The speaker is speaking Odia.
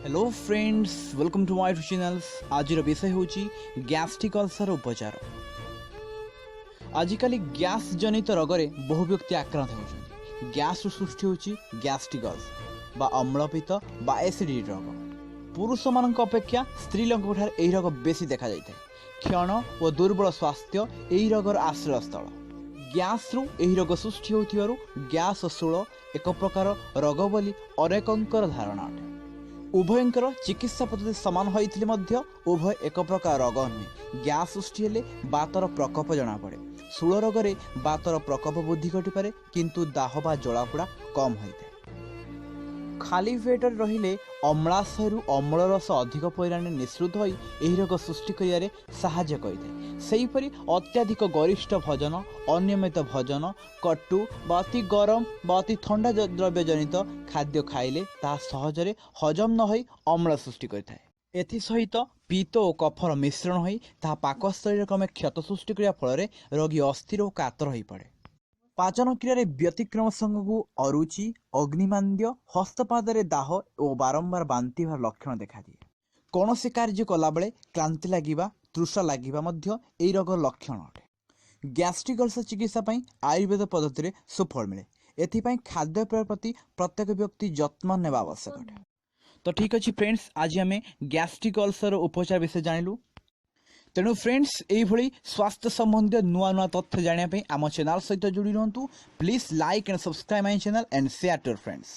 Hello friends, welcome to my channels. ଆଜିର ବିଷୟ ହେଉଛି ଗ୍ୟାଷ୍ଟ୍ରିକ୍ ଅଲସର ଉପଚାର। ଆଜିକାଲି ଗ୍ୟାସ୍ ଜନିତ ରୋଗରେ ବହୁ ବ୍ୟକ୍ତି ଆକ୍ରାନ୍ତ ହେଉଛନ୍ତି। ଗ୍ୟାସ୍ରୁ ସୃଷ୍ଟି ହେଉଛି ଗ୍ୟାଷ୍ଟ୍ରିକ୍ ଅଲସର ବା ଅମ୍ଳପିତ୍ତ ବା ଏସିଡ଼ିଟି ରୋଗ। ପୁରୁଷମାନଙ୍କ ଅପେକ୍ଷା ସ୍ତ୍ରୀ ଲୋକଙ୍କଠାରେ ଏହି ରୋଗ ବେଶୀ ଦେଖାଯାଇଥାଏ। କ୍ଷୀଣ ଓ ଦୁର୍ବଳ ସ୍ୱାସ୍ଥ୍ୟ ଏହି ରୋଗର ଆଶ୍ରୟସ୍ଥଳ। ଗ୍ୟାସ୍ରୁ ଏହି ରୋଗ ସୃଷ୍ଟି ହେଉଥିବାରୁ ଗ୍ୟାସ୍ ଓ ଶୂଳ ଏକ ପ୍ରକାର ରୋଗ ବୋଲି ଅନେକଙ୍କର ଧାରଣା ଅଟେ। ଉଭୟଙ୍କର ଚିକିତ୍ସା ପଦ୍ଧତି ସମାନ ହୋଇଥିଲେ ମଧ୍ୟ ଉଭୟ ଏକ ପ୍ରକାର ରୋଗ ନୁହେଁ। ଗ୍ୟାସ୍ ସୃଷ୍ଟି ହେଲେ ବାତର ପ୍ରକୋପ ଜଣାପଡ଼େ। ଶୂଳ ରୋଗରେ ବାତର ପ୍ରକୋପ ବୃଦ୍ଧି ଘଟିପାରେ, କିନ୍ତୁ ଦାହ ବା ଜଳାପୋଡ଼ା କମ୍ ହୋଇଥାଏ। ଖାଲି ପେଟରେ ରହିଲେ ଅମ୍ଳାଶୟରୁ ଅମ୍ଳରସ ଅଧିକ ପରିମାଣରେ ନିଃସୃତ ହୋଇ ଏହି ରୋଗ ସୃଷ୍ଟି କରିବାରେ ସାହାଯ୍ୟ କରିଥାଏ। ସେହିପରି ଅତ୍ୟଧିକ ଗରିଷ୍ଠ ଭୋଜନ, ଅନିୟମିତ ଭୋଜନ, କଟୁ ବା ଅତି ଗରମ ବା ଅତି ଥଣ୍ଡା ଦ୍ରବ୍ୟଜନିତ ଖାଦ୍ୟ ଖାଇଲେ ତାହା ସହଜରେ ହଜମ ନ ହୋଇ ଅମ୍ଳ ସୃଷ୍ଟି କରିଥାଏ। ଏଥିସହିତ ପିତ୍ତ ଓ କଫର ମିଶ୍ରଣ ହୋଇ ତାହା ପାକସ୍ଥଳୀରେ କ୍ରମେ କ୍ଷତ ସୃଷ୍ଟି କରିବା ଫଳରେ ରୋଗୀ ଅସ୍ଥିର ଓ କାତର ହୋଇପଡ଼େ। ପାଚନ କ୍ରିୟାରେ ବ୍ୟତିକ୍ରମ ସାଙ୍ଗକୁ ଅରୁଚି, ଅଗ୍ନିମାନ୍ଦ୍ୟ, ହସ୍ତପାଦରେ ଦାହ ଓ ବାରମ୍ବାର ବାନ୍ତି ହେବାର ଲକ୍ଷଣ ଦେଖାଦିଏ। କୌଣସି କାର୍ଯ୍ୟ କଲାବେଳେ କ୍ଳାନ୍ତି ଲାଗିବା, ତୃଷା ଲାଗିବା ମଧ୍ୟ ଏହି ରୋଗର ଲକ୍ଷଣ ଅଟେ। ଗ୍ୟାଷ୍ଟ୍ରିକ୍ ଅଲସର ଚିକିତ୍ସା ପାଇଁ ଆୟୁର୍ବେଦ ପଦ୍ଧତିରେ ସୁଫଳ ମିଳେ। ଏଥିପାଇଁ ଖାଦ୍ୟପେୟ ପ୍ରତି ପ୍ରତ୍ୟେକ ବ୍ୟକ୍ତି ଯତ୍ନ ନେବା ଆବଶ୍ୟକ ଅଟେ। ତ ଠିକ୍ ଅଛି ଫ୍ରେଣ୍ଡସ୍, ଆଜି ଆମେ ଗ୍ୟାଷ୍ଟ୍ରିକ୍ ଅଲସର ଉପଚାର ବିଷୟରେ ଜାଣିଲୁ। ତେଣୁ ଫ୍ରେଣ୍ଡସ୍, ଏଇଭଳି ସ୍ୱାସ୍ଥ୍ୟ ସମ୍ବନ୍ଧୀୟ ନୂଆ ନୂଆ ତଥ୍ୟ ଜାଣିବା ପାଇଁ ଆମ ଚ୍ୟାନେଲ୍ ସହିତ ଯୋଡ଼ି ରୁହନ୍ତୁ। Please like and subscribe my channel and share to your friends.